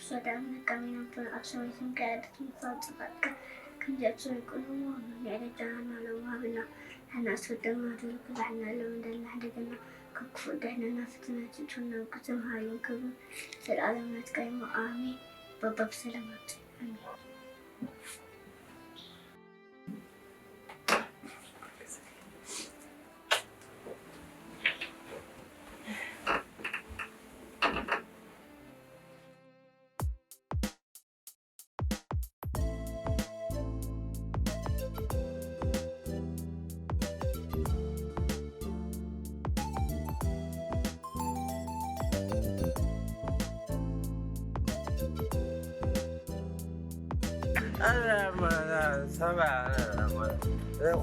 ወደ አምላክ አሜን። አብ ሰማይ ስምካ ይቀደስ፣ ምምጻእካ ይምጻእ፣ ፍቃድካ ከምዚ ኣብ ሰማይ ኮነ ከማኡ ኣብ ምድሪ። የዕለታና ሎሚ ሃበና፣ ንሕና ኣስቀድምና ንበድል ክዛሕና ሎም እንደልና ሕደገና፣ ካብ ክፉእ ድሕነና፣ ፈተና ትእትወና፣ ኣብ ቅድስና ሃይማኖት ክብርን ዘለኣለም ናትካ እዩ። ኣሜን። ባባ ብሰላም ኣብጽእ። ኣሜን።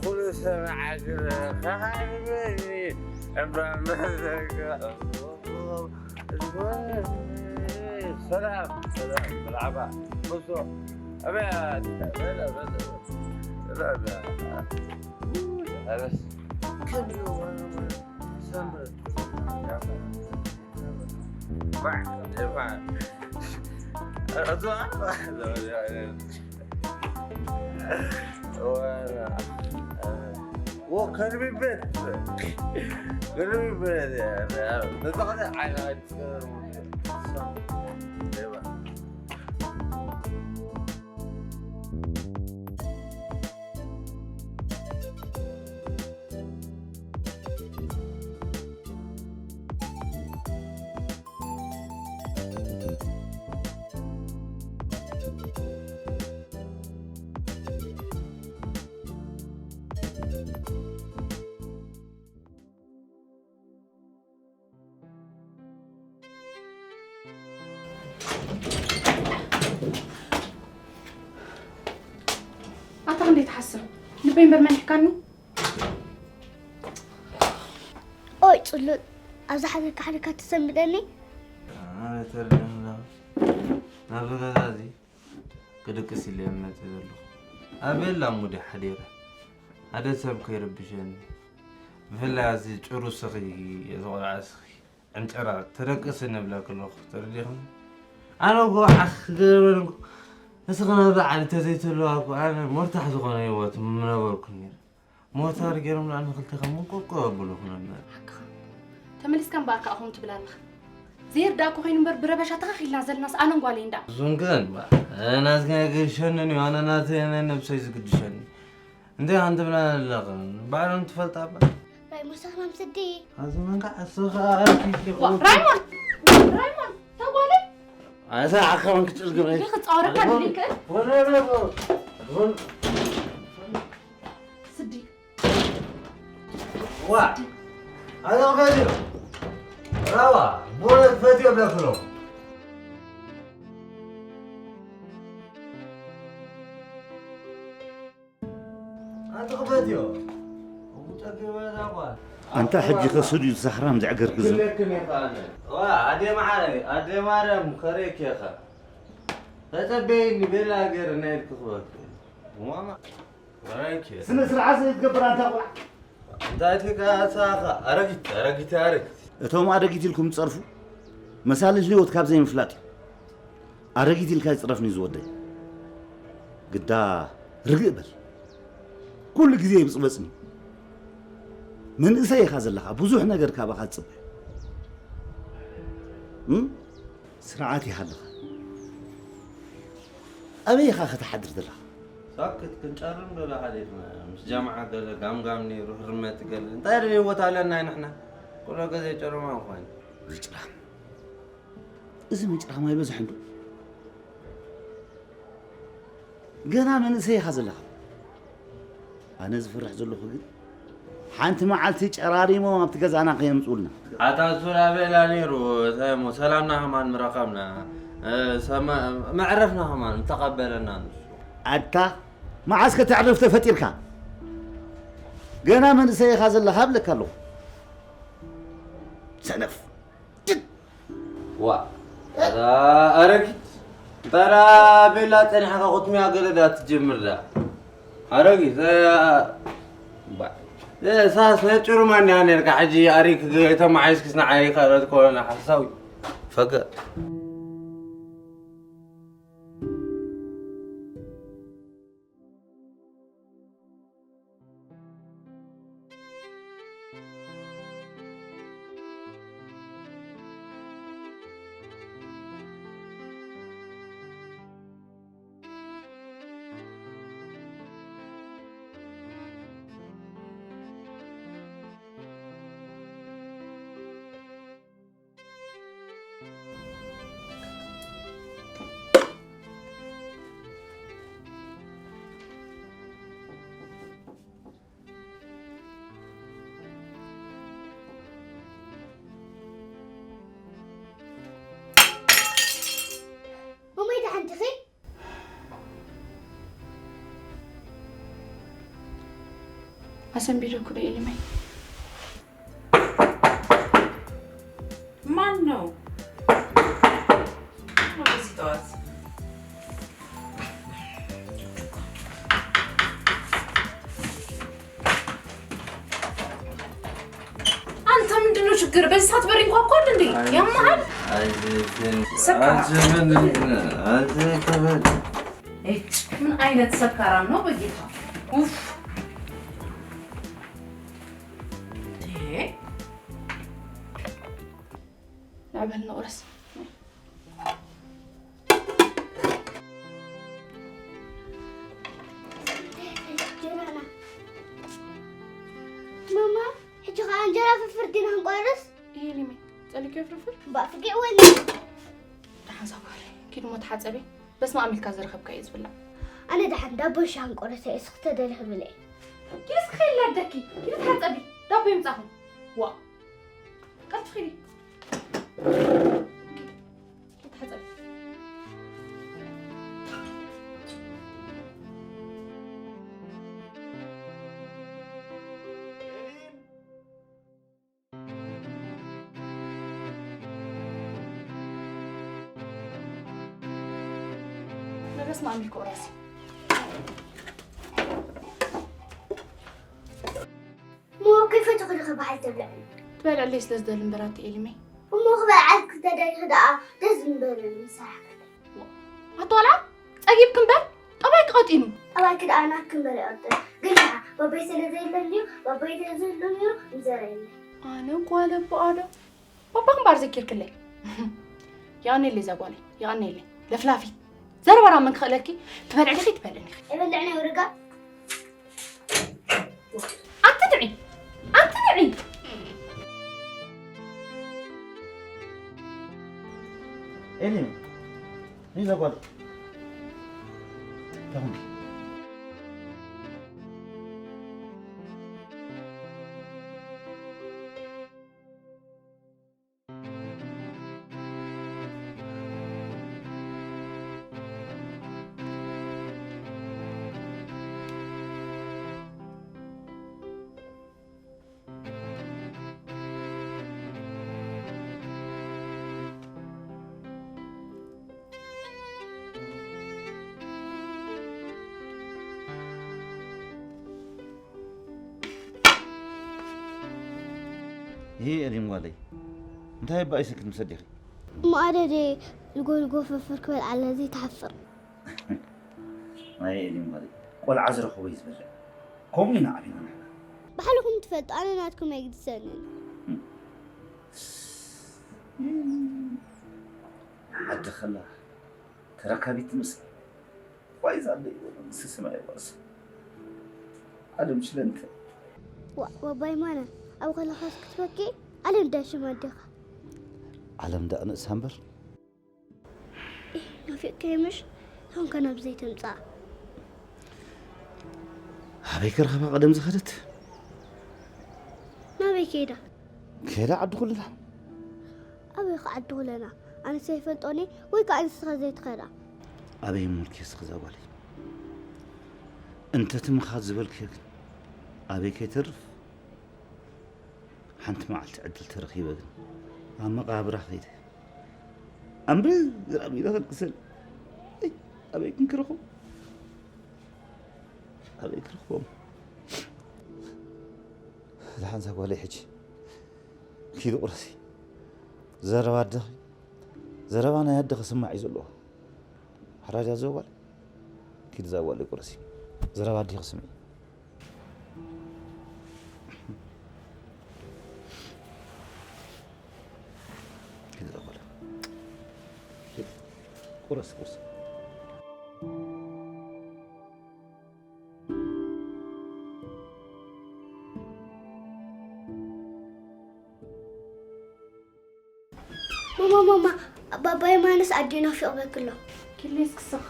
ኩሉ ሰብ ዓግበ ከሓልበኒ እባ መዘገ ሰላም ሰላም ብላዕባ ምሶ ኣበያ በለ በለ በለ በለ ከርቢበት ከርቢበት ተጠቕለ ዓይና ኣታ ክንደይ ትሓስብ? ልበይ እምበር መኒሕካኒ። ኦይ ጽሉል፣ ኣብዛ ሓቢርካ ሓቢርካ ትሰንብደኒ። ኣነ ተርደምላ ናብዚ ገዛ እዚ ክድቅስ ኢለ እየ መጽእ ዘለኹ። ኣብ ቤላ ሙዲ ሓዲረ ሓደ ሰብ ከይርብሸኒ፣ ብፍላይ ኣዚ ጭሩ ስኺ፣ እዚ ቆልዓ ስኺ ዕንጨራ ተደቅስ ንብለኪ ኣለኹ፣ ተረዲእኽኒ? ኣነ እኮ ዓኽ ክገብረን እኮ፣ ንስኺ ናብዛ ዓዲ ተዘይትህልዋ እኮ ኣነ ሞርታሕ ዝኾነ ህይወት ምነበርኩ ነይረ። ሞተር ገይሮም ላዕሊ ንክልቴኻ መንቆቆ የብሉኹ ነበር። ሓቅኻ። ተመሊስካ እምበኣር ከኣ ከምኡ ትብል ኣለኻ። ዘይርዳእኩ ኮይኑ እምበር ብረበሻ ተኻኺልና ዘለናስ ኣነን ጓለይን ደኣ። እሱን ግን፣ ባ-፣ ናትካ ኣይገድሸንን እዩ፣ ኣነ ናተይ ናይ ነብሰይ ዝግድሸኒ። እንታይ ኣንተ ብላ ኣለኽን? ባዕሎም ትፈልጣ እባ። ራይሞን ሰኽራም ስዲ። ኣዚ መንካ ኣስኻ ዋ፣ ራይሞን! ራይሞን! ተጓለ! ኣዛ ዓኸ መንክ ጭልግም እይ። ይኽ ጻወረካ ድልክን? ወረ፣ ወረ፣ ወረ። ስዲ። ዋ! ኣዛ ፈትዮ። ራዋ፣ ቦለት ፈትዮ ብለክሎ። ኣንታ ክፈትዮ። እቡ ጸግበ እዛ ጓል። ኣንታ ሕጂ ከስድዩ ዝሳሕራም ዘዕገርግዞ። ክለክም ኢኻ ኣነ። ዋ፣ ኣደ መዓረይ፣ ኣደ ማርያም ከረይክ ኢኻ። ተጸበይኒ ቤላ ሃገር ናይ ኢድኪ ክበክ። ማማ፣ ከረይክ ኢኻ። ስነ ስርዓት ዘይትገብር ኣንታ ቆልዓ። እንታይ ትቃሳኻ? ኣረጊት፣ ኣረጊት፣ ኣረጊት። እቶም ኣረጊት ኢልኩም ትጸርፉ፣ መሳልል ህይወት ካብ ዘይምፍላጥ እዩ። ኣረጊት ኢልካ ይጽረፍኒ ዝወደይ። ግዳ ርግእ በል። ኩሉ ግዜ ይብጽበጽኒ። መንእሰይ ኢኻ ዘለኻ፣ ብዙሕ ነገር ካባኻ ዝጽበ። እም? ስርዓት ይሃልኻ። ኣበይ ኢኻ ክትሓድር ዘለኻ? ሳክት ክንጨርም ዶ ሓሊፍና? ምስ ጀምዓ ገለ ጋምጋም ነይሩ፣ ህርመት ገለ። እንታይ ዶ ህይወት ኣለና ንሕና? ኩሉ ግዜ ጨረማ ምዃን። ምጭራም። እዚ ምጭራም ኣይበዝሕን ዶ? ገና መንእሰይ ኢኻ ዘለኻ። ኣነ ዝፈርሕ ዘለኹ ግን፣ ሓንቲ መዓልቲ ጨራሪሞም ኣብቲ ገዛና ከየምጽኡልና። ኣታ ሱራ ቤላ ነይሩ፣ ሰላምና ከማን ምረኸብና። እ፣ ሰማ-፣ መዕረፍና ከማን ተቐበለና ንሱ። ኣታ፣ መዓስ ከተዕርፍ ተፈጢርካ? ገና መንእሰይ ኢኻ ዘለኻ እብለካ ኣለኹ። ሰነፍ። ዋ፣ እዛ ኣረጊት። እንታ ደኣ ቤላ ጸኒሕካ ቁጥምያ ገለ ደኣ ትጀምር ደኣ። ኣረጊት፣ እ፣ ባ-፣ እ፣ ሳስ ናይ ጭሩማ እንዲያ ነርካ፣ ሕጂ ኣሪክ ተማሓይስክስ ንዓይ ካልኦት ኮሎና ሓሳዊ። ፈገ። ኣሰንቢደኩ ዶ ኢልመይ? ማን ነው? ማን ነው በዚህ ጠዋት? አንተ ምንድን ነው ችግር? በዚህ ሰዓት በር ይንኳኳል እንዴ? ያመሃል? ስካራ። አንተ ምንድን ነህ? አንተ ተበል። እጭ፣ ምን አይነት ሰካራም ነው በጌታ? ኡፍ። እንዴ? ንዕበል ንቑረስ። ማማ፣ ሕጂ ኸዓ እንጀራ ፍርፍር ዲና ክንቆርስ? ይሄ ሊሜ፣ ጸሊእክዮ ፍርፍር? እምበኣር ፍጊዕ ወኒ። ደሓን ሳጓሪ፣ ኪድ እሞ ተሓጸቢ። በስመ ኣብ ኢልካ ዝረኸብካዮ እዩ ዝብላዕ። ኣነ ደሓን ዳቦን ሻሂን ቆረሰ እየ፣ እስኺ ተደሊኺ ብልዒ። ኪድ እስኺ ከይላደኪ፣ ኪድ ተሓጸቢ፣ ዳቦ የምጻኹም። ዋ፣ ቀልጥፊ ኪዲ። ኪድ ተሓጸቢ። በስመ ኣብ ኢልኩ ቁረሲ። እሞ ከይፈተኹ ዲኺ ብሓይሊ ተብልዕኒ? ትበልዕለይ ስለ ዝደሊ እምበር ኣቲ ኤሊመይ። እሞ ክበልዓልኪ ተደሊኺ ደኣ ደስ ምበለኒ ምሳሕ። ኣቲ ቆልዓ ጸጊብኪ እምበር ጠባይኪ ቀጢኑ። ጠባይኪ ደኣ ናትኪ እምበር ይቐጥን። ግን ደኣ ባባይ ስለ ዘየሎ እንድዩ፣ ባባይ ተዘሎ ነይሩ ምዘረየኒ። ኣነ ጓል ኣቦኣ ዶ? ባባኺ እምበኣር ዘኪርክለይ። የቐንየለይ እዛ ጓለይ፣ የቐንየለይ። ለፍላፊት። ዘረባ ናብ መን ክኽእለኪ? ትበልዒ ዲኺ ትበልዕኒ ኢኺ። ኣይበልዕን እየ ወደጋ። ኣቲ ንዒ! ኣቲ ንዒ! ኤሊም፣ ንይ እዛ ጓል። እንታይ ኾንኪ? ይሄ ኤሊም ጓለይ፣ እንታይ እባ ኢሰክን ምስ ኣዴኺ? እሞ ኣደ ድየ ልጎልጎ ፍርፍር ክበልዓላ ዘይትሓፍር? ኣይ ኤሊም ጓለይ፣ ቆልዓ ዝረኸቦ እዩ ዝበልዕ። ከምኡ ኢና ዓቢና ንሕና። ባዕልኹም ትፈልጡ፣ ኣነ ናትኩም ኣይግድሰንን። ዓዲ ከላ ተረካቢት ትመስል። ዋይ ዛለይ ወሎ ንስስማ ይዋስ። ዓለም ሽለንተ። ዋ፣ ዋባይ ማና፣ ኣብ ከለኻስ ክትበኪ? ዓለም ዳሽም ኣዴኻ። ዓለም ደኣ ንእሳ እምበር። ኢህ፣ ናፊቕከይ ምሽ? ሶንከ ናብ ዘይተምጽኣ። ኣበይ ክረኽባ ቀደም ዝኸደት? ናበይ ከይዳ? ከይዳ ዓዲ ኩልና። ኣበይ ከ ዓዲ ኩለና? ኣነስ ኣይፈልጦን እየ፣ ወይ ከኣ ንስኻ ዘይትኸዳ። ኣበይ እሞ ኢልኪ እስኺ እዛ ጓለይ? እንተ እቲ ምኻድ ዝበልክዮ ግን ኣበይ ከይተርፍ? ሓንቲ መዓልቲ ዕድል ተረኺበ ግን ኣብ መቓብራ ከይደ ኣንብር ኣቢለ ከልቅሰል። እይ፣ ኣበይ ክንክረኹም? ኣበይ ክረኽቦም? ደሓን እዛ ጓለይ ሕጂ ኪዲ ቁረሲ። ዘረባ ኣደኺ፣ ዘረባ ናይ ኣደኺ ስማዕ እዩ ዘለዎ። ሓራጃ እዛ ጓል፣ ኪዲ እዛ ጓለይ ቁረሲ። ዘረባ ኣዴኺ ስምዒ። ኪዲ እዛ ጓል። ኪዲ። ቁረሲ፣ ቁረሲ። ማማ፣ ማማ፣ ባባ የማነስ ኣዴ ናፊቕበኪ ኣሎ። ኪሌስ ክስኻ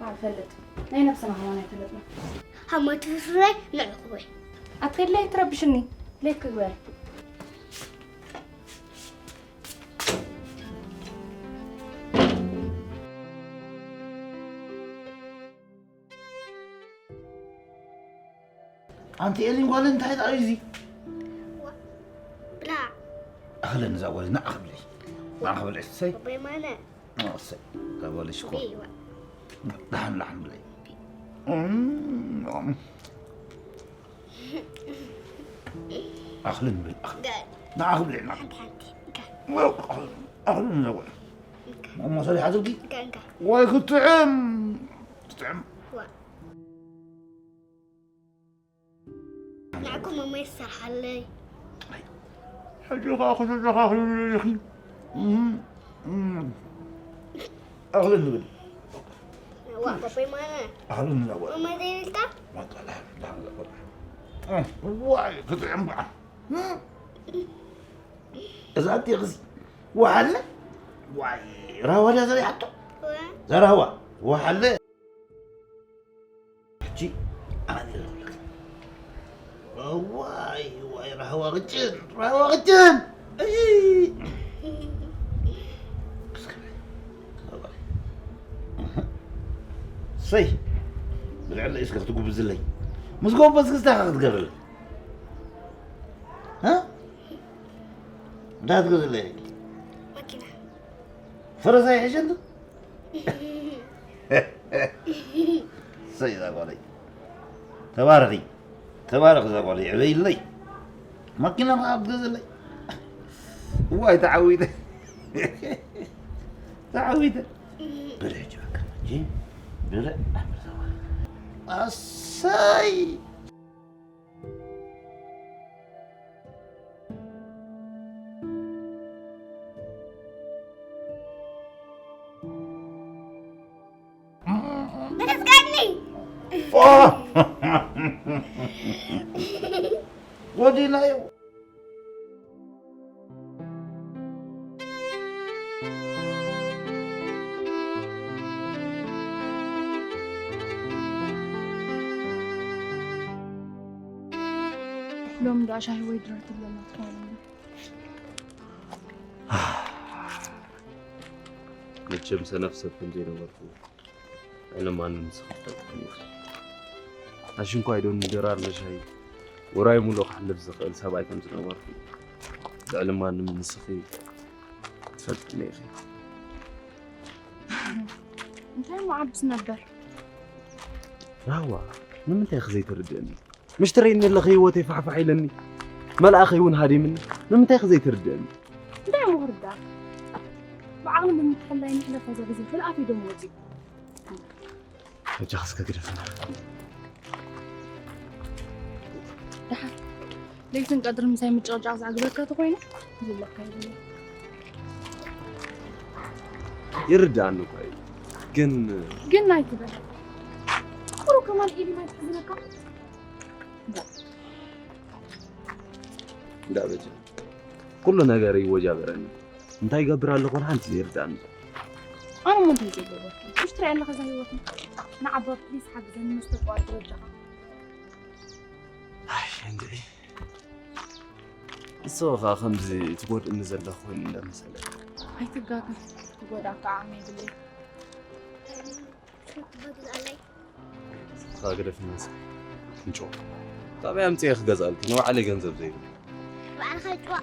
ኣይፈልጥ። ናይ ነብስና ከማን ኣይፈለጥና። ሃማ ትፍርፍራይ ንዕቑበይ። ኣትኺለይ ትረብሽኒ። ሌክ ክግበር። ኣንቲ ኤሊን ጓል እንታይ ደኣ እዩ እዚ? ብላ ኣኽለን እዛ ጓል ንዓ ክብለይ። ንዓ ክብለይ እሰይ። በይማነ እሰይ። እዛ ጓል ሽኮ። ቤዋ ደሓን ደሓን ብለይ። ኣኽለን ብል ኣኽለን። ንዓ ክብለይ ንዓ። ሓንቲ ሓንቲ ኣኽለን እዛ ጓል። ማማ ሰሪሓ ዝብኪ። ገንጋ ወይ ክትጥዕም። ትጥዕም። ዋ ንዕኩም እሞ ይሰርሓለይ ሕጂ ከዓ ክተዘኻኽሩ ኢኺ። ኣኽለን ንብል። ዋ በበይማነ ኣኽለን እዛ ጓል። እሞ ዘይብልካ ዋይ ክትጥዕም ከዓ። እዛ እቴኽሲ ወሓለ ዋይ ራህዋ ድያ ዘሪሓቶ። ዘራህዋ ወሓለ። ሕጂ ኣነ እየ ዝብለካ። ዋይ ዋይ ራህዋ ቅጭን ራህዋ ቅጭን። እይ። ሰይ ብልዕለይ እስከ ክትጉብዝለይ ምስ ጎበዝክስ እንታይ ክትገብር? እ? እንታይ ክትገዝለይ? መኪና ፈረስ ኣይሕሸኒ። ሰይ እዛ ጓለይ ተባረኺ ተባረኺ እዛ ጓለይ ዕበይለይ። ማኪና ከዓ ክትገዝለይ። እዋይ ተዓዊተ ተዓዊተ። ብርዕ ጅበካ እንጂ ብርዕ ኣምር እዛ ጓለይ። ኣሰይ በተስጋድኒ ወዲናዮ። ሎም ዶ ሻሂ ወይ ድራር ትብለና ትኸውን? መቸም ሰነፍ ሰብ ከም ዘይነበርኩ ዕለማን ንስኺ ትፈልጥኒ ኢኺ። ኣሽንኳይ ዶ ንድራር ንሻሂ ውራይ ሙሉእ ክሕልፍ ዝኽእል ሰብኣይ ከም ዝነበርኩ ልዕሊ ማንም ንስኺ ትፈልጥኒ ኢኺ። እንታይ መዓብስ ነበር? ራህዋ ንምንታይ ኢኺ ዘይትርድእኒ? ምሽ ትርእይኒ ኣለኺ ህይወተይ ፋሕፋሕ ኢለኒ፣ መልኣኸይ እውን ሃዲምኒ። ንምንታይ ኢኺ ዘይትርድእኒ? እንታይ እሞ ክርዳእ? ብዓቕሊ ብምትሕልላይ ንሕለፈ ዘግዜ ክልኣት ኢዶም ወፂኡ። በጃኺ እስከ ግደፍና። ደሓር ለይትን ቀድሪ ምሳይ ምጭቕጫቕ ዘዕግበካ ተኾይኑ ዝብለካ የብለይ። ይርድኣኒ እኮ እዩ ግን ግን ኣይትበል። ቁሩብ ከማን ኢድ ማይ ትሕዝነካ። እንዳበጀ ኩሉ ነገር ይወጃበረኒ። እንታይ ይገብር ኣለኹ ሓንቲ ዘይርድኣኒ። ኣነ ሞ እንታይ ዘይገበርኩ? ምሽ ትሪኢ ኣለኻ እዛ ህይወትና። ንዓባ ፕሊስ ሓግዘኒ መስተ ቋርጥ በጃኻ። ኣይ እንድዒ ንሱ ኸዓ ከምዚ ትጎድእኒ ዘለኹ ኮይኑ እንዳመሰለ። ኣይትጋገ። ትጎዳካ ዓቕሚ የብለይ። ትበግዝኣለይ ኸዓ ግደፍኒ እስኪ። እንጮ። ካበይ ኣምፅኤ ክገዝኣልኪ? ንባዕለይ ገንዘብ ዘይብለይ። ባዕልኻ ጭዋ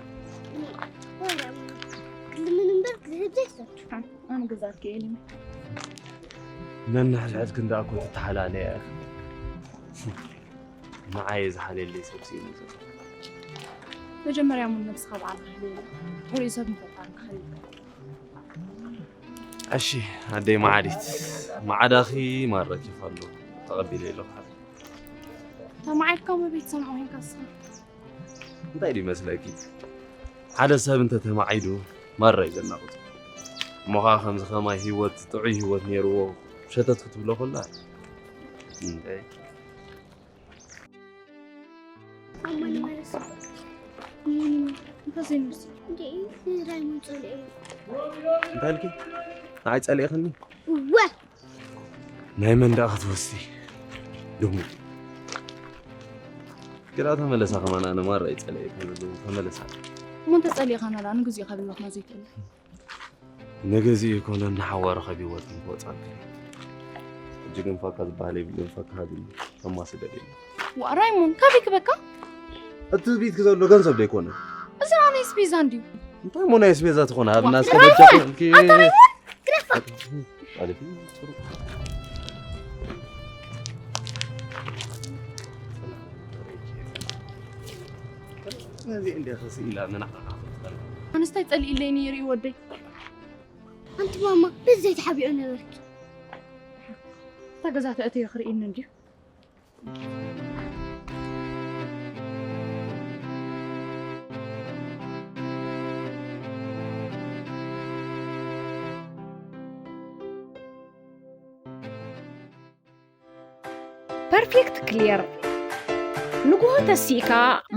ወረ ግልምን እምበር ክዝህብ ዘይሰቱ ኣነ ገዛልኪ እየ ኢልኒ። ነንሕድሕድክን ደኣ እኮ ትተሓላለያ ኢኺ። ንዓይ ዝሓልየለይ ሰብ ስኢነ ዘሎ። መጀመርያ እውን ነብስኻ ባዕልኻ ሕልየላ። ድሕሪኡ ሰብ ንፈጣሪ ክሓልየልካ። እሺ ኣደይ መዓዲት፣ ማዕዳኺ ማረኪ ኣሎ ተቐቢለ ኣለኹ። ተማዒድካ መቤት ሰምዖ ኮይንካ እስኻ። እንታይ ድዩ መስለኪ? ሓደ ሰብ እንተ ተማዒዱ ማራ እዩ ዘናቑት። እሞ ኸዓ ከምዚ ከማይ ህይወት ጥዑይ ህይወት ነይርዎ ሸተት ክትብሎ ከላ እንታይ እሞ ንመለስ እንታይ ዘይመስል እንዴ ራይሞን ጸልኤ እንታይ ኢልኪ? ንዓይ ጸሊእኽኒ? እወ ናይ መን ደኣ ክትወስዲ? ድሙ ግዳ ተመለሳ ከማን ኣነ ማራ ይጸልኤ ከለሉ ተመለሳ። እሞ እንተጸሊእኻና ደኣ ንግዚኡ ካብ ህይወትና ዘይትእለ። ንግዚኡ ይኮነ ንሓዋሩ ካብ ህይወት ንክወጻ ሕጂ ግን ፋካ ዝበሃል የብሉን። ፋካ ሃብኒ፣ ከማሲ ደልየ። ዋ ራይሞን፣ ካበይ ክበካ? እቲ ቤትኪ ዘሎ ገንዘብ ዶ ኣይኮነ? እዚ ናይ ኣስቤዛ እንድዩ። እንታይ እሞ ናይ ኣስቤዛ ትኾነ? ሃብና እስከ ራይሞን! በጃኹም። ኣታ ራይሞን! ግደፋ! ማለት እዩ፣ ጽሩ። ነዚ እንደ ኸሲ ኢላ መናኻ ኣንስታይ ጸሊእለይ ነይሩ እዩ ወደይ። ኣንቲ ማማ በዚ ዘይትሓቢኦ ነበርኪ። እታ ገዛ ተእትዮ ክርእየኒ እንድዩ። ፐርፌክት ክሊር ንግሆ ተሲእካ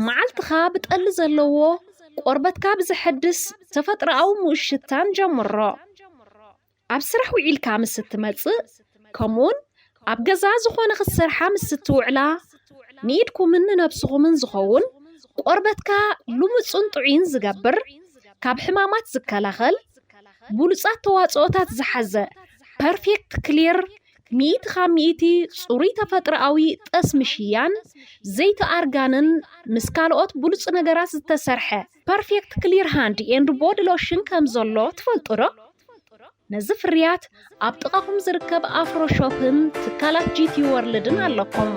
መዓልትኻ ብጠሊ ዘለዎ ቆርበትካ ብዘሐድስ ተፈጥሮኣዊ ምኡት ሽታን ጀምሮ። ኣብ ስራሕ ውዒልካ ምስ እትመጽእ ከምኡውን ኣብ ገዛ ዝኾነ ክትሰርሓ ምስ እትውዕላ ንኢድኩምን ንነብስኹምን ዝኸውን ቆርበትካ ልሙጽን ጥዑይን ዝገብር ካብ ሕማማት ዝከላኸል ብሉጻት ተዋጽኦታት ዝሓዘ ፐርፌክት ክሊር ሚእቲ ካብ ሚእቲ ጽሩይ ተፈጥሮኣዊ ጠስሚ ሽያን ዘይቲ ኣርጋንን ምስ ካልኦት ብሉጽ ነገራት ዝተሰርሐ ፐርፌክት ክሊር ሃንድ ኤንድ ቦዲ ሎሽን ከም ዘሎ ትፈልጡ ዶ? ነዚ ፍርያት ኣብ ጥቓኹም ዝርከብ ኣፍሮ ሾፕን ትካላት ጂቲ ወርልድን ኣለኩም።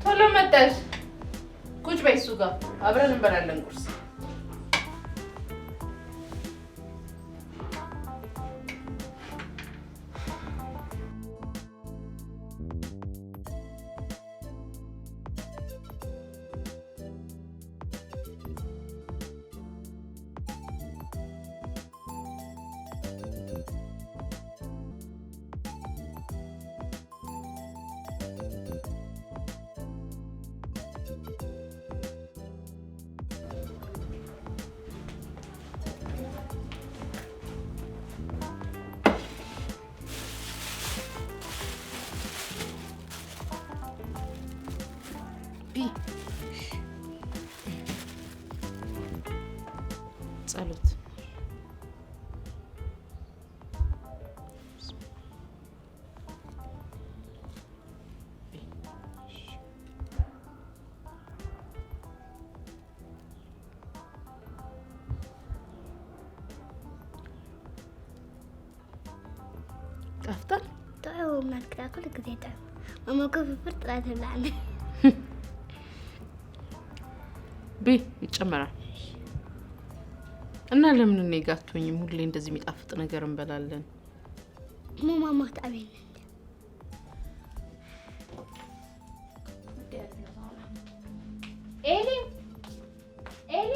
ቶሎ መጣሽ። ቁጭ በይ እሱ ጋር አብረን እንበላለን ቁርስ። ጸሎት። ጣፍጣል? ጥዑም ናትክላ ኩሉ ግዜ ጥዑም። ማማ እኮ ፍርፍር ጥራይ ትብላዕኒ። ብይ፣ ይጨመራል። እና ለምን እኔ ጋር አትሆኝም? ሁሌ እንደዚህ የሚጣፍጥ ነገር እንበላለን። እሞ ማማ ትኣበየኒ እንድያ። ኤሊ፣ ኤሊ፣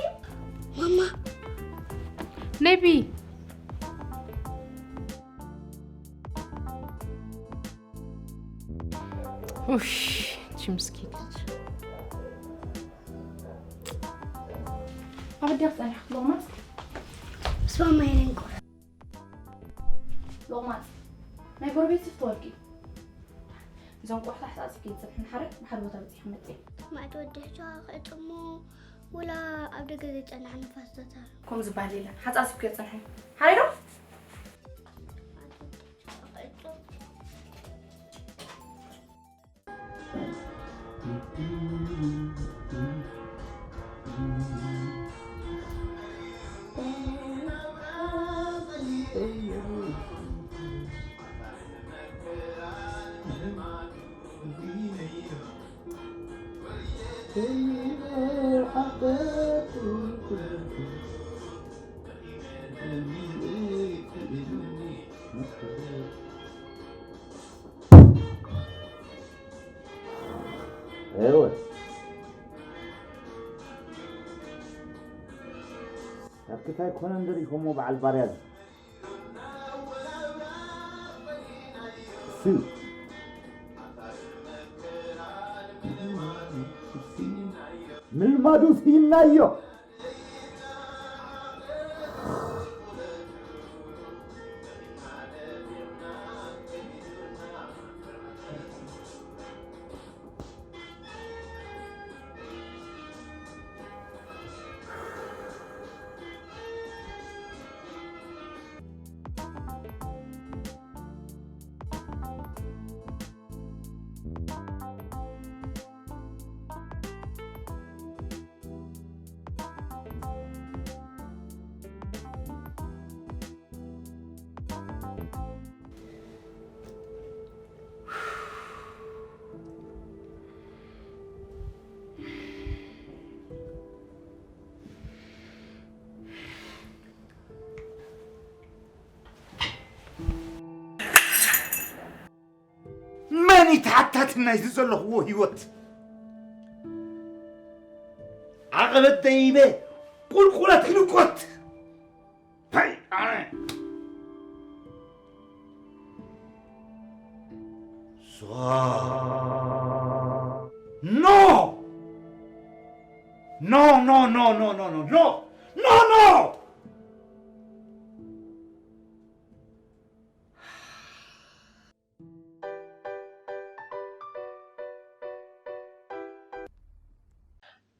ማማ ነይ ብይ። ኡሽ፣ እቺ ምስኪን ልጅ። ኣብ ኣዲኣ ክጸንሕ ሎቕማጽ ምስ ማማ የለን ቆረ ሎቕማጽ ናይ ጎረቤት ስፍቲ ወርቂ። እዞም ቆሕታ ሕሳእሲ ከይትጸንሕን ሓረ ብሓደ ቦታ በጺሐ መጽእ። ማዕድ ወዲሕቶ ክዕጽሞ ውላ ኣብ ደገ ዘይጸንሕ ንፋስ ዘተር ከምኡ ዝበሃል የለን። ሓጻሲብክዮ ጽንሒ። ሓሪዶ? እወ። ኣብ ክታይ ኮነ እንደር ይኸሞ በዓል ባርያ እዚ። ሲ። ምልማዱ ሲናዮ። መን እዩ ተሓታቲ ናይዚ ዘለኽዎ ህይወት? ዓቐበት ደይበ ቁልቁለት ክንኮት። ታይ ኣነ ሶ ኖ ኖ ኖ ኖ ኖ ኖ ኖ ኖ ኖ ኖ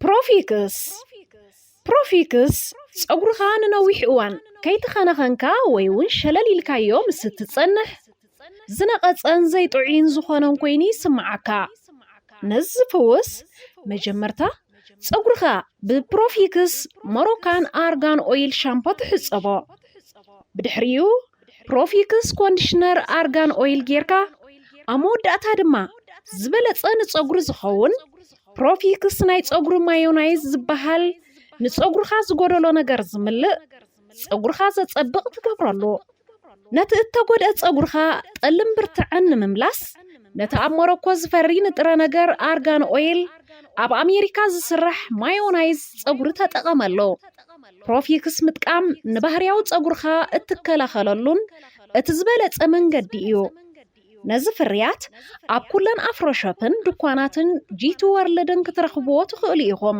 ፕሮፊክስ ፕሮፊክስ ጸጉርኻ ንነዊሕ እዋን ከይተኸናኸንካ ወይ እውን ሸለል ኢልካዮ ምስ እትጸንሕ ዝነቐጸን ዘይጥዑይን ዝኾነን ኮይኑ ይስምዓካ። ነዚ ዝፍውስ መጀመርታ ጸጉርኻ ብፕሮፊክስ ሞሮካን ኣርጋን ኦይል ሻምፖ ትሕጸቦ። ብድሕሪኡ ፕሮፊክስ ኮንዲሽነር ኣርጋን ኦይል ጌርካ ኣብ መወዳእታ ድማ ዝበለጸ ንጸጉሪ ዝኸውን ፕሮፊክስ ናይ ጸጉሪ ማዮናይዝ ዝበሃል ንጸጉርኻ ዝጎደሎ ነገር ዝምልእ ጸጉርኻ ዘጸብቕ ትገብረሉ። ነቲ እተጎድአ ጸጉርኻ ጠልን ብርትዐን ንምምላስ ነቲ ኣብ ሞሮኮ ዝፈሪ ንጥረ ነገር ኣርጋን ኦይል ኣብ ኣሜሪካ ዝስራሕ ማዮናይዝ ጸጉሪ ተጠቐመሉ። ፕሮፊክስ ምጥቃም ንባህርያዊ ጸጉርኻ እትከላኸለሉን እቲ ዝበለጸ መንገዲ እዩ። ነዚ ፍርያት ኣብ ኩለን ኣፍሮሾፕን ድኳናትን ጂቲ ወርልድን ክትረኽብዎ ትኽእሉ ኢኹም።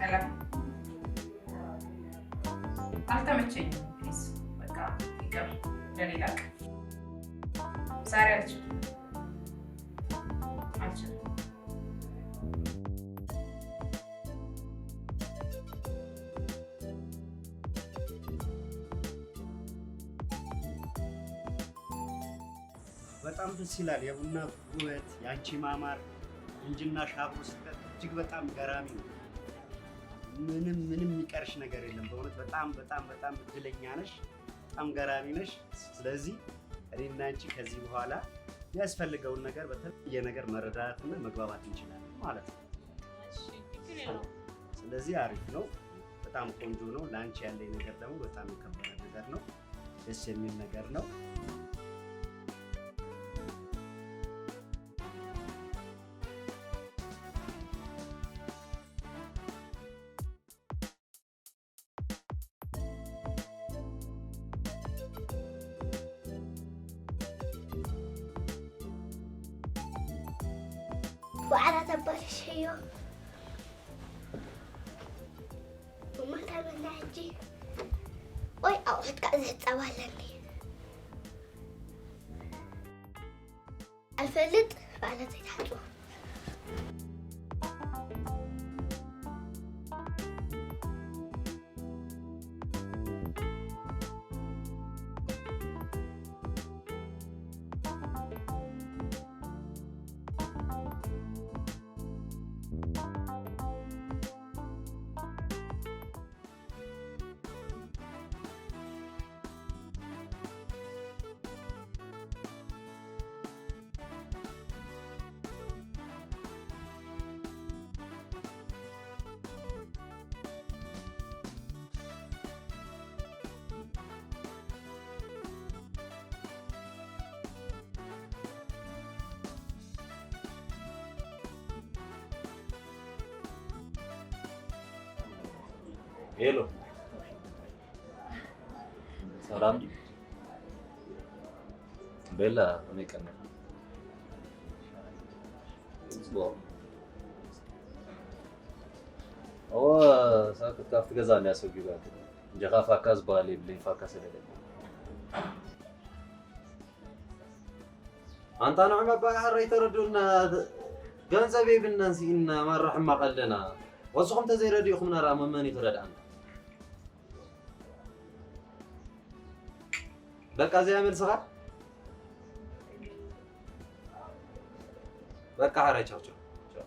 ሰላም። አልተመቸኝም። ፕሊዝ በቃ ይቅር። ለሌላ ቀን። ዛሬ አልችልም። አልችልም። በጣም ደስ ይላል። የቡና ውበት፣ የአንቺ ማማር፣ ቁንጅናሽ አብሮ ሲቀር እጅግ በጣም ገራሚ ነው። ምንም ምንም የሚቀርሽ ነገር የለም። በእውነት በጣም በጣም በጣም እድለኛ ነሽ። በጣም ገራሚ ነሽ። ስለዚህ እኔና አንቺ ከዚህ በኋላ የሚያስፈልገውን ነገር በተለየ ነገር መረዳዳትና መግባባት እንችላለን ማለት ነው። እሺ፣ ችግር የለውም። ስለዚህ አሪፍ ነው። በጣም ቆንጆ ነው። ለአንቺ ያለኝ ነገር ደግሞ በጣም የከበረ ነገር ነው። ደስ የሚል ነገር ነው። ዋዕላ ተባልሸዮ እማ ተበላ ሕጂ ወይ ኣቑሑት ከዓ ዝሕፀብ ኣለኒ ኣልፈልጥ ማለት ኣይትሓፅቦ ሄሎ፣ ሰላም ቤላ፣ ከመይ ቀኒኻ? ጽቡቕ። እወ፣ ሳክት ካብቲ ገዛ እንድያ ሰጒጋትኒ። እንጀኻ ፋካ ዝበሃል የብለይን፣ ፋካ ሰደደለይ። ኣንታ ንዑ መባእ ሕራይ ተረድኡና፣ ገንዘብ የብልናን ስኢንና፣ ማራ ሕማቕ ኣለና። ወስኹም ተዘይረዲእኹምና ደኣ መመን እዩ ክረድኣና? በቃ እዚኣ መልስኻ? በቃ ሕራይ ቻው ቻው ቻው።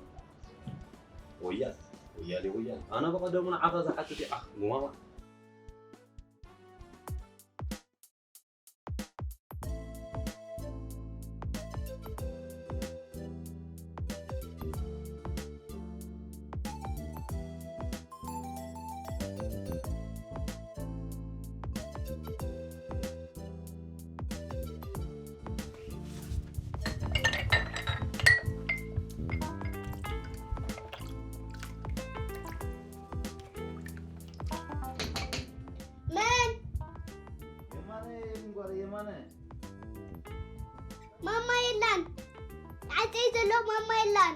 ወያል ወያሌ ወያል ኣነ ብቐደሙ ንዓኻ ዝሓትት ይዓኽ ጉማማ። መን የማነ የምንጓር የማነ ማማ የላን ተዓፀይ ዘሎ ማማ የላን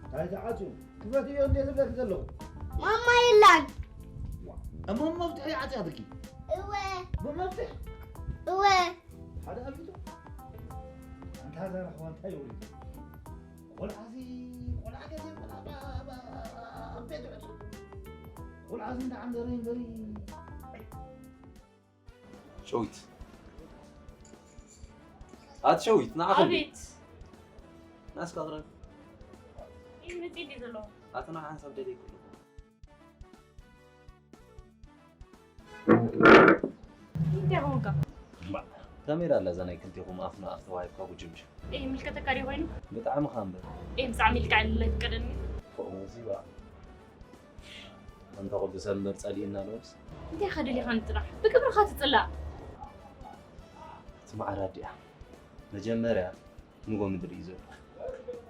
እንታይ ተዓፅዩ ክፈትዮ እንደ ዝብለክ ዘለኹ ማማ የላን እሞ መፍትሒ ይዓፅያ ትኪ እወ መፍትሒ እወ ሓደ ኣቢቱ ኣንታ ዘረኽባ እንታይ ይውሪ ቆልዓዚ ቆልዓ ገዜ ቆልዓ ኣብ ቤት ዕፁ ቆልዓዚ እንዳ ዓንደረ ይንበሪ ሸዊት ኣቲ ሸዊት ንዓኻ ኣቤት ናስካ ቅረብ ይህ መፅእ እንዴ ዘለኹ ኣቲ ንዓ ሓንሳብ ደለይ ኩሉ እንታይ ኾንካ ካሜራ ኣላ እዛ ናይ ክልቴኹም ኣፍ ንኣፍ ተዋሂብካ ጉጅምሽ ይህ ምልከተካ ድዩ ኮይኑ ብጣዕሚ ኻ እምበር ይህ ብዛዕሚ ኢልካ ዕልል ኣይፍቀደኒ ከምኡ ዚባ ኣንታ ኩሉ ሰብ እምበር ጸሊእና ኣለዎስ እንታይ ከደሊኻ ንጥራሕ ብግብርኻ ትፅላእ እቲ ማዕረ ኣዲኣ መጀመርያ ንጎ ምድሪ እዩ ዘሎ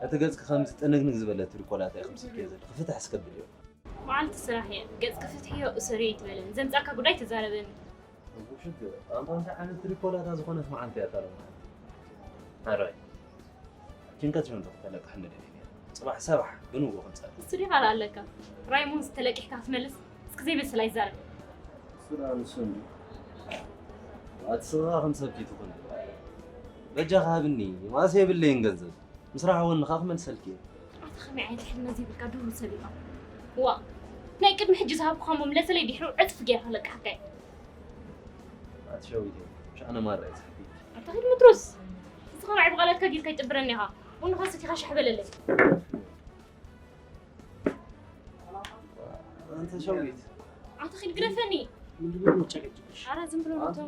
እቲ ገጽኪ ከምዚ ጥንግንግ ዝበለ ትሪኮላት ኢኺ ምስልክዮ ዘለኺ ፍትሕ እስከ ብልዮ መዓልቲ ስራሕ እየ ገጽኪ ፍትሕዮ እሰሪ ኣይትበለኒ ዘምጻእካ ጉዳይ ተዛረበኒ ሽግር ኣንታ እንታይ ዓይነት ትሪኮላታ ዝኾነት መዓልቲ እያ ታለማ ሓራይ ጭንቀት ሽንቶ ክተለቅሕ እንደደሊ ጽባሕ ሰባሕ ብንግሆ ክንጸርፍ። ንሱ ዲኻ ደኣ ኣለካ? ራይሞን ዝተለቂሕካ ክትመልስ እስኪ ዘይበሰለ ኣይዛረብ። እሱ ደኣ ንሱ እንድዩ። ኣቲ ስኻ ከም ሰብ ከይትኹን። በጃኻ ሃብኒ፣ ማስ የብለይን ገንዘብ። ምስ ረኸብኩ ከኣ ክመልሰልኪ እየ። ኣታ ከመይ ዓይነት ሕልና ዘይብልካ ድሁል ሰብ ኢኻ? ዋእ፣ ናይ ቅድሚ ሕጂ ዝሃብኩኻ እሞ ምለሰለይ፣ ድሕሩ ዕጽፊ ጌርካ ክለቅሓካ እየ። ኣቲ ሸዊተይ፣ ምሽ ኣነ ማራ እየ ዝሓፍር። ኣታ ኺድ ምትሩስ። ንስኻ ንዓይ ብቓላትካ ጌርካ ኣይትጥብረኒ ኢኻ። ቡንኻ ሰቲኻ ሻሕ በለለይ። ኣንተ ሸዊት። ኣታ ኺድ ግደፈኒ። ምንድን ነው የሚጨቀጭቅሽ? ኧረ ዝም ብሎ ነው ተው።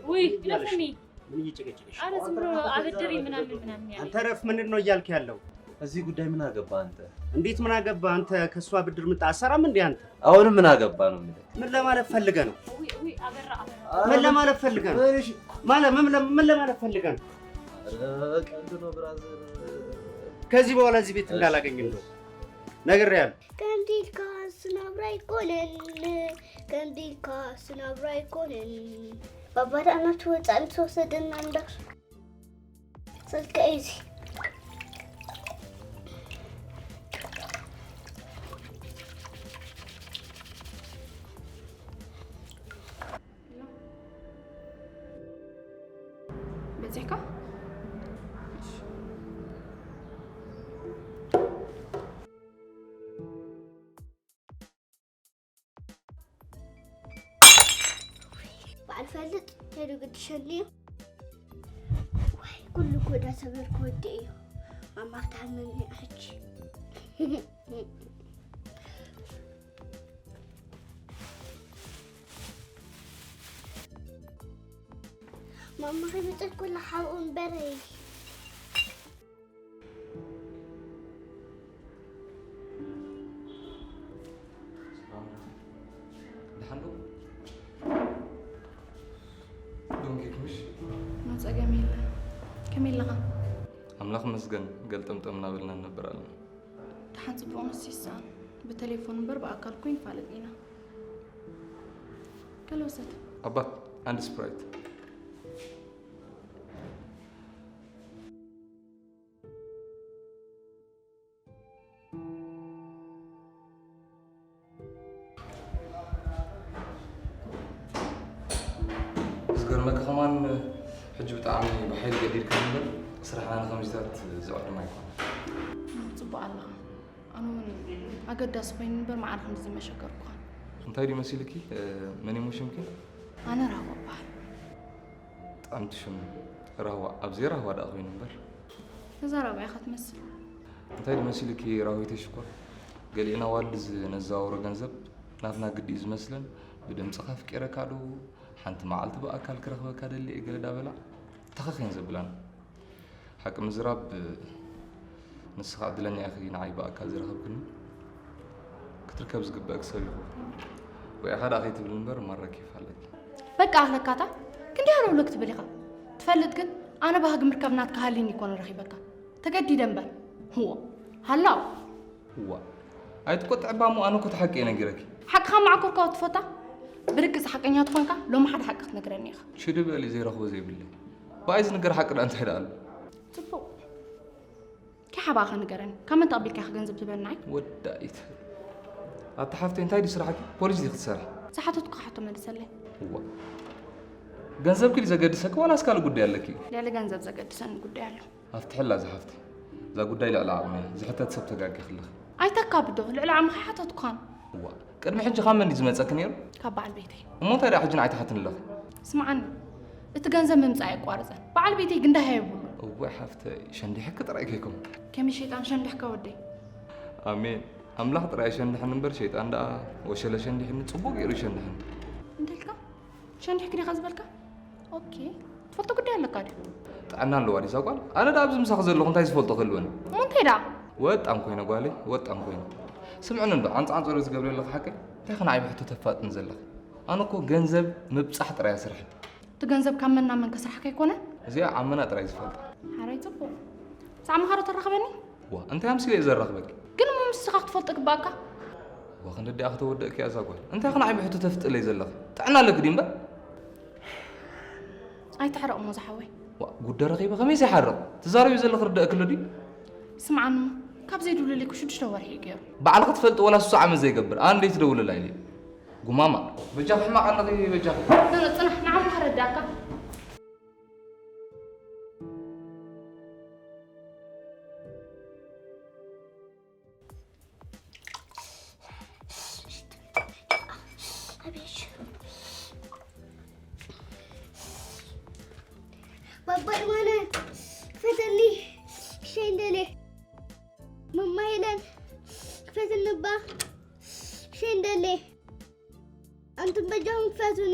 ውይ፣ ግደፈኒ። ምን እየጨቀጨቀሽ? ኧረ ዝም ብሎ አበድረኝ ምናምን ምናምን ያለኝ። አንተ ረፍ፣ ምንድን ነው እያልክ ያለው? እዚህ ጉዳይ ምን አገባ አንተ? እንዴት ምን አገባ አንተ? ከእሷ ብድር ምጣ አሰራም እንዴ አንተ? አሁንም ምን አገባ ነው የምልህ። ምን ለማለት ፈልገህ ነው? ውይ፣ ውይ፣ አበራ፣ አበራ። ምን ለማለት ፈልገህ ነው? ምን እሺ? ማለት ምን ለ-፣ ምን ለማለት ፈልገህ ነው? ኧረ ቀልድ ነው ብራዘር። ከዚህ በኋላ እዚህ ቤት እሺ። እንዳላገኝ እንደው ነግሬያለሁ። ከምዚ ኢልካ ስናብራ ኣይኮነን፣ ከምዚ ኢልካ ስናብራ ኣይኮነን። ባባ ደኣ ናብቲ ወጻኢ ምስ ወሰደና እንዳ ስልከይ እዚ። በጺሕካ? እሺ። በዓል ፈልጥ ሄዱ ግድሸኒ እዩ። ወይ ኩሉ ጎዳ ሰበር ክወድእ እዩ። ማማ ክትሃመኒ እያ ሕጂ። ማማ ከይመጸት ኩላ ሓብኡ እምበረይ። ደሓን ዶ? ዶንጌ ክምሽ? ኖ ጸገም የለን። ከመይ ኣለኻ? ኣምላኽ ይመስገን፣ ገልጠምጠም እናበልና ንነብር ኣለና። ደሓን ጽቡቕ ንሱ ይስኣን። ብቴሌፎን እምበር ብኣካል እኮ ይንፋለጥ ኢና። ገለ ውሰድ። ኣባት፣ ኣንድ ስፕራይት። ዝገርመካ ከማን ሕጂ ብጣዕሚ ብሓይሊ ገዲድካ እምበር ስራሕና ንኸምዚታት ዝዕድም ኣይኮነን። ጽቡቕ ኣለኻ። ኣነ እውን ኣገዳሲ ኮይኑ እምበር መዓር ከምዚ መሸገርኩኻ። እንታይ ድዩ መሲልኪ? መን እሞ ሽምኪ? ኣነ ራህዋ እበሃል። ጥዕምቲ ሽም ራህዋ። ኣብዚ ራህዋ ደኣ ኮይኑ እምበር። ተዛራባይ ኢኻ ትመስል። እንታይ ድዩ መሲልኪ ራህዊተይ ሽኮር? ገሊአን ኣዋልድ ዝ-፣ ነዘዋውሮ ገንዘብ ናትና ግዲ እዩ ዝመስለን። ብድምፅኻ ኣፍቂረካ ዶ? ሓንቲ መዓልቲ ብኣካል ክረኽበካ ደሊ እየ ገለ ዳበላ ተኸኸን ዘብላን። ሓቂ ምዝራብ፣ ንስኻ ዕድለኛ ኢኺ ንዓይ ብኣካል ዝረኸብክኒ። ክትርከብ ዝግበእኪ ሰብ ኢኹ። ወይኻ ደኣ ከይትብል እምበር ማራ ኬፍ ኣለኪ። በቃ ኣኽለካታ ክንደይ ሃለውለው ክትብል ኢኻ። ትፈልጥ ግን ኣነ ባህጊ ምርካብ ናትካ ሃልይኒ ኣይኮነ ረኺበካ። ተገዲደ እምበር። ህዎ። ሃላው። እዋ። ኣይትቆጥዕባ እሞ ኣነ እኮ እቲ ሓቂ እየ ነጊረኪ። ሓቅኻ ማዕኮርካ ትፈታ? ብርግጽ ሓቀኛ ትኾንካ ሎሚ ሓደ ሓቂ ክትነግረኒ ኢኻ። ሽዲ በሊ ዘይረኽቦ ዘይብለይ። ብኣይ ዝንገር ሓቂ ደኣ እንታይ ደኣ ኣሎ? ጽቡቕ። ከይ ሓባኻ ንገረኒ። ካብ መን ተቐቢልካ ኢኻ ገንዘብ ትህበኒ ንዓይ? ወዳኢት። ኣታ ሓፍተይ እንታይ ድዩ ስራሕኪ? ፖሊስ ዲኺ ትሰርሒ? ዝሓተትኩኻ ሕቶ መልሰለይ። እዋ። ገንዘብኪ ድዩ ዘገድሰኪ ዋላስ ካልእ ጉዳይ ኣለኪ? ልዕሊ ገንዘብ ዘገድሰኒ ጉዳይ ኣሎ። ኣፍትሕላ እዛ ሓፍተይ። እዛ ጉዳይ ልዕሊ ዓቕመይ እያ። ዝሕተት ሰብ ተጋጊኺ ኣለኺ። ኣይተካብዶ፣ ልዕሊ ዓቕምኻ ኣይሓተትኩኻን። እዋ፣ ቅድሚ ሕጂ ካብ መን ድዩ ዝመጸኪ ነይሩ? ካብ በዓል ቤተይ። እሞ እንታይ ደኣ ሕጂ ንዓይ ትሓትኒ ኣለኺ? ስምዓኒ፣ እቲ ገንዘብ ምምጻእ ኣየቋርጸን። በዓል ቤተይ ግን ዳህያ የብሉን። እዋይ ሓፍተይ፣ ሸንዲሐኪ ጥራይ ከይኮን። ከመይ ሸይጣን ሸንዲሕካ ወደይ? ኣሜን። ኣምላኽ ጥራይ ሸንድሐኒ እምበር ሸይጣን ደኣ ወሸለ ሸንዲሕኒ፣ ጽቡቕ ገይሩ ይሸንድሐኒ። እንታይ ኢልካ? ሸንዲሕኪ ዲኻ ዝበልካ? ኦኬ። ትፈልጦ ጉዳይ ኣለካ ድዩ? ጥዕና ኣለዋ ድዩ እዛ ጓል? ኣነ ደኣ ኣብዚ ምሳኺ ዘለኹ እንታይ ዝፈልጦ ክህልወኒ? እሞ እንታይ ደኣ? ወጣን ኮይነ ጓለይ፣ ወጣን ኮይነ። ስምዕኒ እንዶ፣ ዓንጻ ዓንጸ ዶ ዝገብረ ዘለኺ ሓቀይ? እንታይ ከ ንዓይ ብሕቶ ተፋጥኒ ዘለኺ? ኣነ እኮ ገንዘብ ምብጻሕ ጥራይ እያ ስርሐይ። እቲ ገንዘብ ካብ መን ናብ መን ከስርሓካ ኣይኮነን? እዚኣ ዓመና ጥራይ ዝፈልጣ። ሓራይ ጽቡቕ። ጻዕምኻ ዶ ተራኽበኒ? ዋ፣ እንታይ ኣምሲለ እየ ዘራኽበኪ? ግን እሞ ምስኻ ክትፈልጦ ግባእካ። ዋ፣ ክንደዲኣ ከተወደእኪ እያ እዛ ጓል። እንታይ ከ ንዓይ ብሕቶ ተፍጥለይ ዘለኺ? ጥዕና ኣለኪ ድዩ እምበር? ኣይትሕረቕ እሞ ዝሓወይ። ዋ፣ ጉደ ረኺበ ከመይ ዘይሓርቕ? ትዛረብዮ ዘለኺ ርደእኪ ኣሎ ድዩ? ስምዓኒ እሞ፣ ካብ ዘይድውልለይ እኮ ሽዱሽተ ወርሒ እዩ ገይሩ። ባዕልኺ ትፈልጢ ወላ እሱ ዓመት ዘይገብር ኣነ ደይ ትደውልላ ኢለ ጉማማ። በጃኺ ሕማቕ ኣለኺ በጃኺ። ኖ፣ ኖ፣ ጽናሕ፣ ንዓኹ ክረዳእካ። ባባ ይማነ ክፈተኒ ክሸይን ደልየ። መማ ሄለን ክፈትኒ እባ ክሸይን ደልየ። ኣንቱም በጃኹም ክፈቱኒ።